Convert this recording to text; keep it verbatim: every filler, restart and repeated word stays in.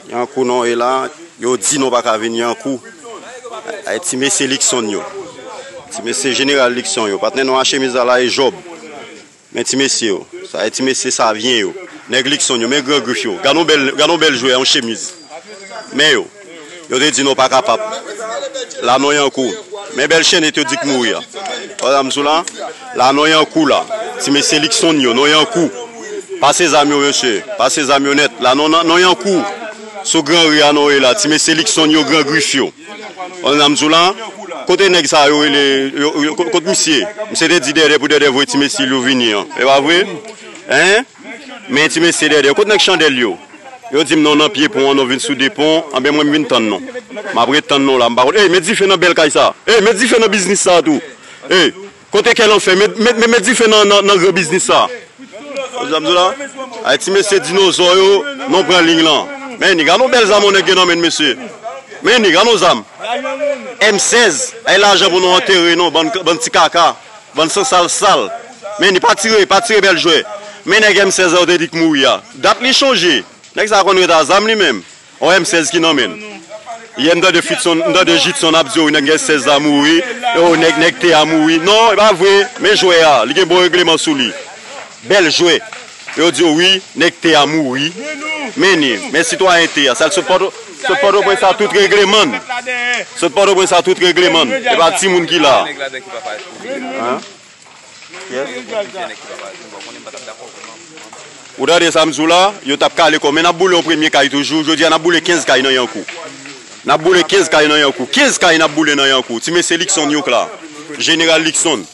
Yankou non e la, yo di nou pa ka vin Yankou. Ay ti mesye Likson yo. Ti mesye jeneral Likson yo. Patnè nou a chemiz la la e Jòb. Men ti mesye yo. Sa e ti mesye Savyen yo. Nèg Likson yo. Men gran grif yo. Gad yon bèl, gad yon bèl jwè, yon chemiz. Men yo. Yo te di nou pa kapab. La non Yankou. Men bèl chèn yo di k mouri a. Wè sa m sou la? La non Yankou la. Ti mesye Likson yo. Non Yankou. Pase zam yo mesye. Pase zam yo nèt. La non, non Yankou. Sou gran ri a non e la. Ti mesye Likson yo, gran grif yo. Wè sa m sou la? Kote nèg sa yo rele, yo, yo, kot, kot misye? Misye te di Dèdè pou Dèdè voye ti mesye l yo vini an. E pa vre? Hein? Men ti mesye Dèdè. Kot nèg chandèl yo? Yo di m non nan pye pon an, nou vin sou de pon. Anben mwen m vin tann nou. M ap ret tann nou la. M pa konn. Ey, met dife nan bèl kay sa. Ey, met dife nan biznis sa tou. Ey, kote kè lanfè? Met, met, met, met dife nan, nan, nan gran biznis sa. Ou sa m di w la? Ay ti mesye dinozò yo, non pran liy lan. Men ni gad yon bèl zam yon nèg gen nan men l mesye. Men ni gad yon zam. M sèz. Ay lajan pou nou antere non, bann, bann ti kaka. Bann san sal sal. Men ni pa tire, pa tire bèl jwè. Men nèg M sèz la yo te di k mouri a. Dat li chonje. Nèg sa konn ret a zam li menm. On M sèz ki nan men l. Yè m tande Fritson, m tande Jitson ap di wi nèg M sèz la mouri. Yo nèg, nèg te a mouri. Non, e pa vre. Men jwè a, li gen bon regleman sou li. Bèl jwè. Yo di w wi, nèg te a mouri. Men ni, men sitwayen te a. Sa l sot Pòto, sot Pòtoprens a tout regleman. Sot Pòtoprens a tout regleman. E pa timoun ki la. Hein? Ou tande sa m di w la? Yo t ap kale kò. Men n ap boule yon premye kay toujou. Jodi a, n ap boule kenz kay nan Yankou. N ap boule kenz kay nan Yankou. Kenz kay n ap boule nan Yankou. Ti mesye Likson yo k la. Jeneral Likson.